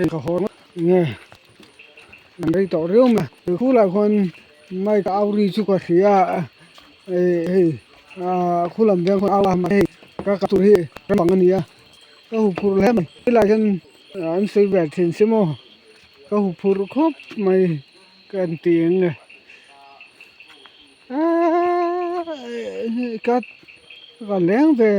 Hei ka haw nge an rei tawh riau mai a khulah khuan mike au ri chu ka hria a hei ah khulam veng khuan au a hei ka kal tur hi ram ang a ni a ka huphurh hle mai helaiah hian an sawi ve thin si maw ka huphurh khawp mai ka en tih ang nge ka ka leng ve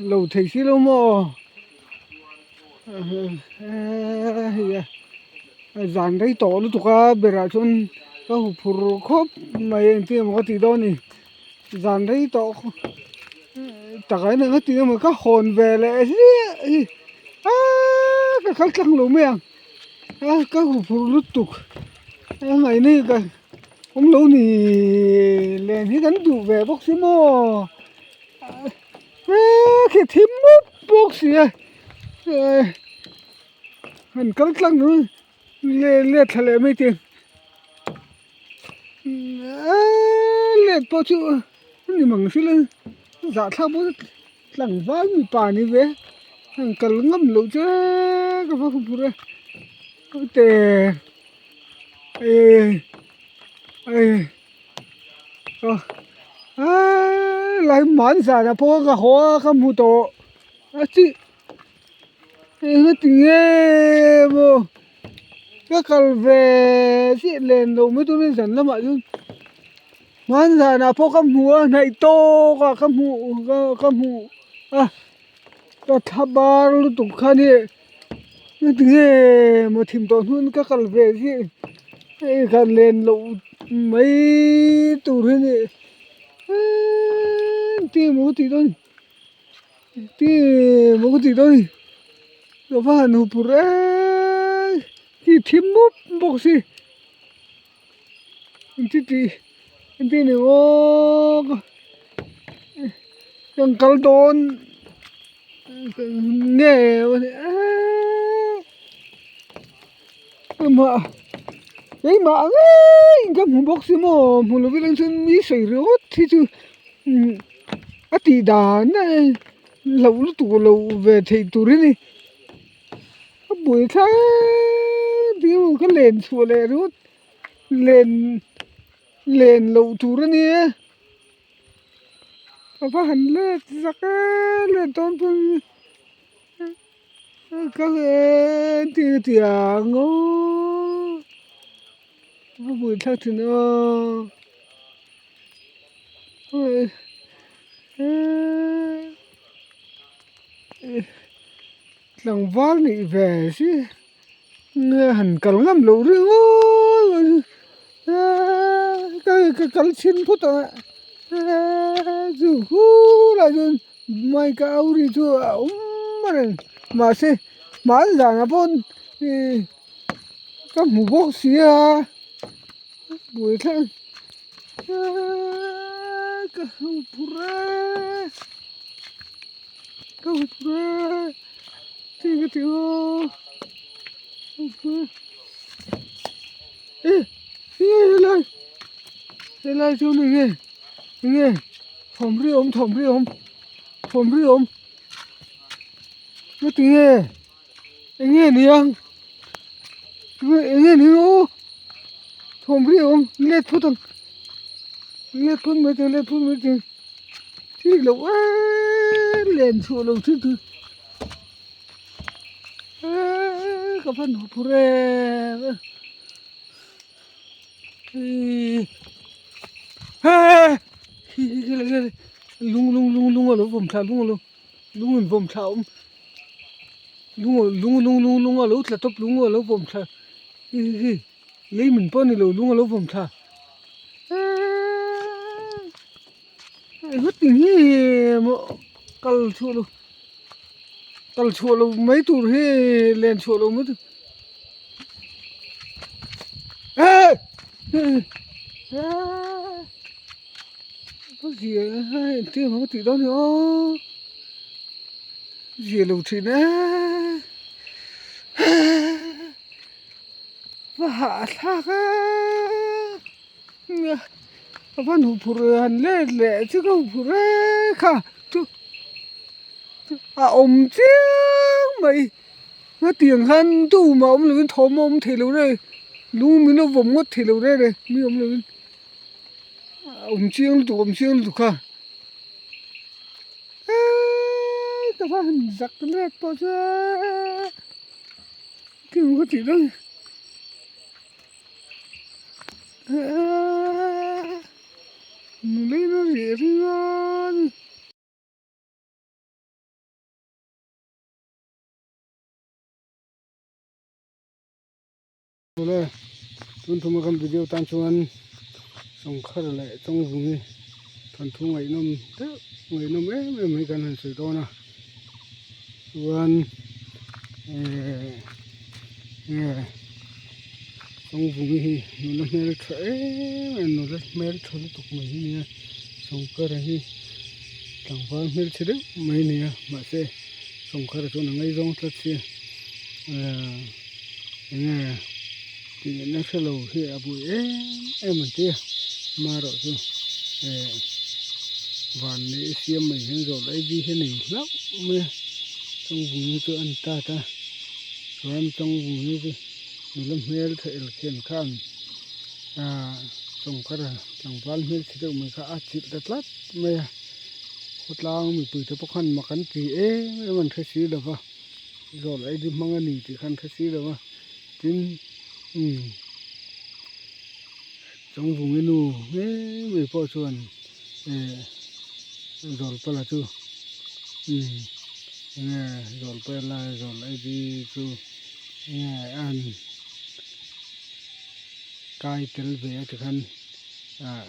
lo thei si lo maw. Zan rei tawh lutuk a berah chuan ka hu phur khawp mai engtin emaw ka tih dawn a ni zan rei tawh takah hian eng a tih emaw ka hawn ve leh hliah hi aaa ka kal tlang lo mai ang a ka hu phur lutuk a ngaihna hi ka awm lo ni len hi kan duh ve bawk si maw. Eee khi thim mup bawk si a eee han kal tlang nu le let thla leh mai te eee let pawh chu a ni mang si lo zahthlak bawk tlangval mipa ni ve han kal ngam loh che ka va hmu phur e te eee eee. Lai man zan ah pawh ka haw a ka hmu tawh a chi eng ti nge maw ka kal ve chiah len lo mai turin zan lamah chuan hman zanah pawh ka hmu a hnaih tawk ah ka hmu ka hmu a ka thla bar lutuk kha nia eng ti nge maw thim tawh hnuin ka kal ve chiah hei ka len loh mai tur hi ni eee ti maw ka tih dawn ni ti maw ka tih dawn ni ka va han hu phur eee khi thim mup bawk si engti tih engti ni aw ka kal dawn nge eee amah keimah ngeiin ka hmu bawk si maw hmu lovin ang chuan mi sawi ringawt hi chu a tih dan a hlauh lutuk lo ve theih tur hi ni a buai thleng tih emaw ka len chhuah leh ringawt len len loh tur a nia ka va han let zak e let dawn pawn ka ti ti ang aw a buai thlak thin aw tlangval nih ve si nge han kal ngam loh ringawt ka kal chhin phawt ang a chu hulai chuan mike a au ri chu a awm reng mahse hman zanah pawh ih ka hmu bawk si a buai thleng ka hmu phur e ka hmu phur e ti ka ti aw e helai helai chu enge enge thawm ri awm thawm ri awm thawm ri awm nga tinge enge niang enge ni aw thawm ri awm let phawt ang let phawt mai teh let phawt mai teh thik loh em len chhuah loh thil chu eee ka va nuam phur em eee lung lung lung lung a lo vawm thla lung a lo lung in vawm thla a awm lung lung lung lung lung a lo tla tawp lung a lo vawm thla hi hi hi lei min pawh a ni lo lung a lo vawm thla eeee heti hi maw kal chhuah lo kal chhuah lo mai tur hi len chhuah lo mai tur eee ka zia engtin emaw ka tih dawn ni aw zia lo thin e va hahthlak e ka van huphurh han let leh chu ka huphurh e kha chu a awm chiang mai. Hetiang khan tumah awm lovin thawm a awm thei lo reng lung min lo vawm ngawt thei lo reng reng mi awm lovin a awm chiang lutuk awm chiang lutuk kha eeii ka va han zak let pawh chu eeii thil ka tih dawn eeii nula in a reh reng a ni. Awle tun thuma kan video tan chuan sawngkhar leh chawngvungi thawnthu ngaihnawm deuh ngaihnawm em em hi kan han sawi dawn a chuan ehh nge chawngvungi hi nula hmeltha em em nula hmeltha lutuk mai hi a ni a sawngkhar hi tlangval hmelchhe deuh mai a ni a mahse. Sawngkhar chuan a ngaizawng tlat si a enge tih ngaihna hre lo hi a bui em em an ti a amaherawh chu eh van leh siam mai hian zawh lai bi hi a nei hlauh mai a chawngvung hi chu a ni ta ta chuan chawngvung hi chu nula hmel tha elkhian khan ah sawngkhar tlangval hmelchhe deuh mai kha a chilh ta tlat mai a. Khawtlang mipui te pawh khan mak an ti em em an hre si lo va, zawh leh di hmang a ni tih kha an hre si lo va, tin umm Chawngvungi nu ngei mai pawh chuan eh Zawlpala chu umm enge Zawlpala zawh leh di chu enge an kai tel ve a tikhan ah.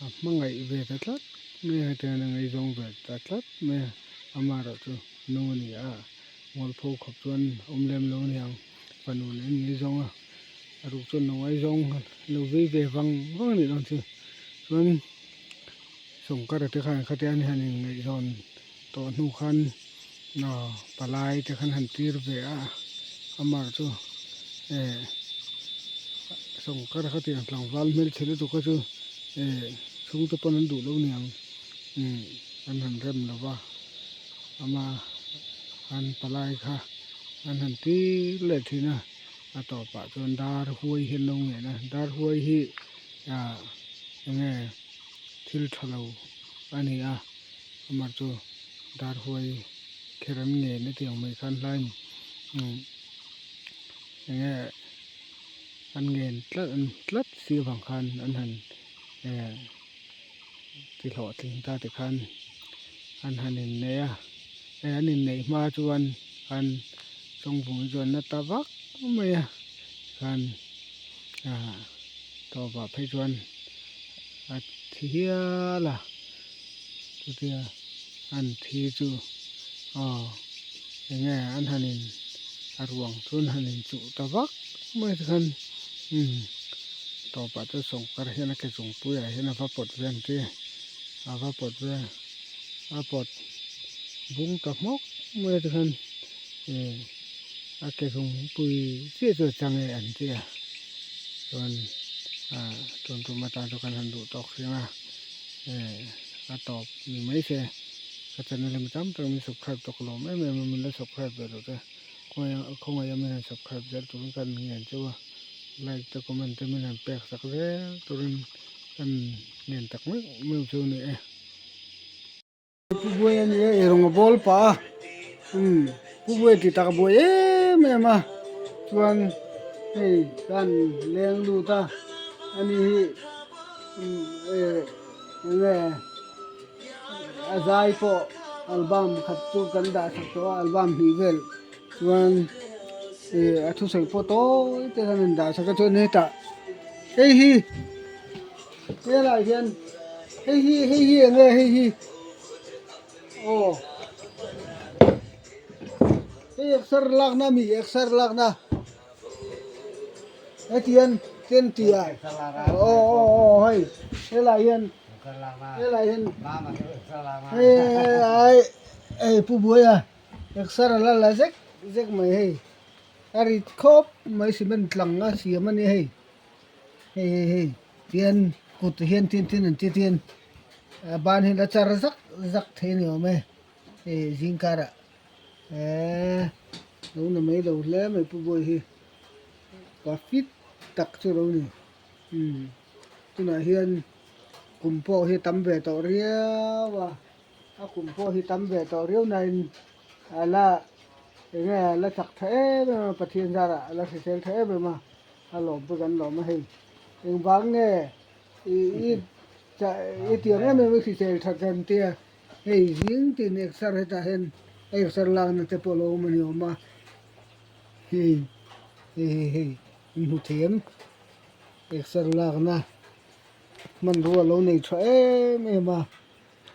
A hmangaih ve ta tlat mai a hetiang a ngaihzawng ve ta tlat mai a amaherawh chu nu a ni a mualpho khawp chuan awm lem lo a ni ang fanu nen an ngaihzawng a a ruk chuan lo ngaihzawng lo vei ve vang vang a nih dawn chu chuan sawngkara te khan khatia an han inngaihzawn tawh hnu khan aw palai te khan han tir ve a amaherawh chu eh sawngkara khatiang tlangval hmelchhe lutuk kha chu eh chhungte pawn an duh lo niang umm an han rem lo va ama an palai kha an han tir leh thin a a tawpah chuan dar huai hi an lo ngen a dar huai hi ah enge thil tha lo a ni a. Amah chu dar huai kher an ngen a tih ang mai khan hlain umm enge an ngen tlat an tlat si avang khan an han eh ti hlawhtling ta ti khan an han inneih a eh an inneih hma chuan an chawngvung chuan na ta vak mai a khan ah tawpah phei chuan a thi hial a. Chutia an thi chu aw enge an han in a ruang chu an han in chuh ta vak mai te khan umm tawpah chuan sawrkar hian a ke chungpui ah hian a va pawt ve ang che a va pawt ve a pawt bung ta hmawk mai te khan eh a ke chungpui chiah chu a chang e an ti a chuan ah tun tum atan chu kan han duh tawk hreng a. Eh a tawp ni mai se ka channel hi mi tam tak min subscribe tawk lo em em a min la subscribe ve lo te khawngaih a min han subscribe zel turin ka ngen cheu a like te comment te min han pek sak zel turin ka ngen tak meuh meuh chu a ni e. Pu Buai a ni e eirawng a bawl pah a umm Pu Buai tih tak a buai em em a chuan hei kan leng lut a ani hi umm enge a zai pawh album khat chu kan dah sak tawh a album hnih vel chuan ih a thusawi pawh tawi te khan an dah sak a chuan hetah hei hi. Helai hian hei hi hei hi enge hei hi aw hei exer lakna mi exer lakna hetian ten tih ah aw aw aw hei helai hian helai hian hei ai hei pu buaia exer a la la zek zek mai hei a rit khawp mai cement tlang a siam a nia hei. Hei hei hei tian kut hian tin tin an ti tian a ban hian a char zak zak thei a ni awm e hei zing karah eee. Lo na mai lo hle mai Pu Bawi hi pa fit tak chu a lo ni umm tunah hian kum pawh hi a tam ve tawh riau a a kum pawh hi tam ve tawh riau nain a la eng nge a la chak tha em em a Pathian zarah a la hrisel tha em em a a lawm pawh kan lawm a hei engvang nge ih i i tiang em em i hrisel that rem tia hei zing tin exer hetah hian exer lakna te pawh a lo awm a ni awm a hei hei hei hei in hmu thei em exer lakna hmanrua a lo nei tha em em a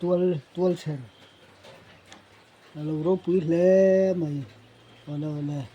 tual tual chher a lo ropui hle mai awle awle.